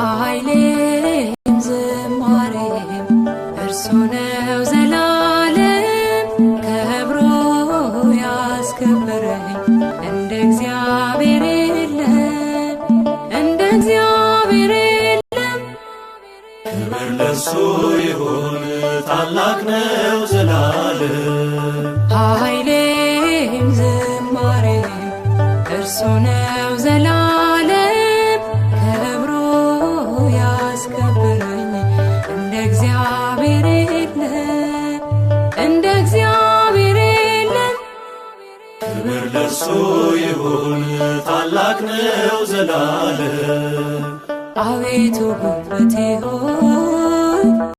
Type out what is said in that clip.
ኃይሌም ዝማሬም እርሱ ነው ዘላለም፣ ከብሮ ያስከበረኝ እንደ እግዚአብሔር የለም፣ እንደ እግዚአብሔር የለም። ክብር ለእርሱ ይሁን፣ ታላቅ ነው ዘላለም። ኃይሌም ዝማሬም እርሱ ነው ዘላለም፣ ከብሮ ያስከበረኝ እንደ እግዚአብሔር የለም፣ እንደ እግዚአብሔር የለም። ክብር ለእርሱ ይሁን፣ ታላቅ ነው ዘላለም። አቤቱ ጉልበቴ ሆይ፣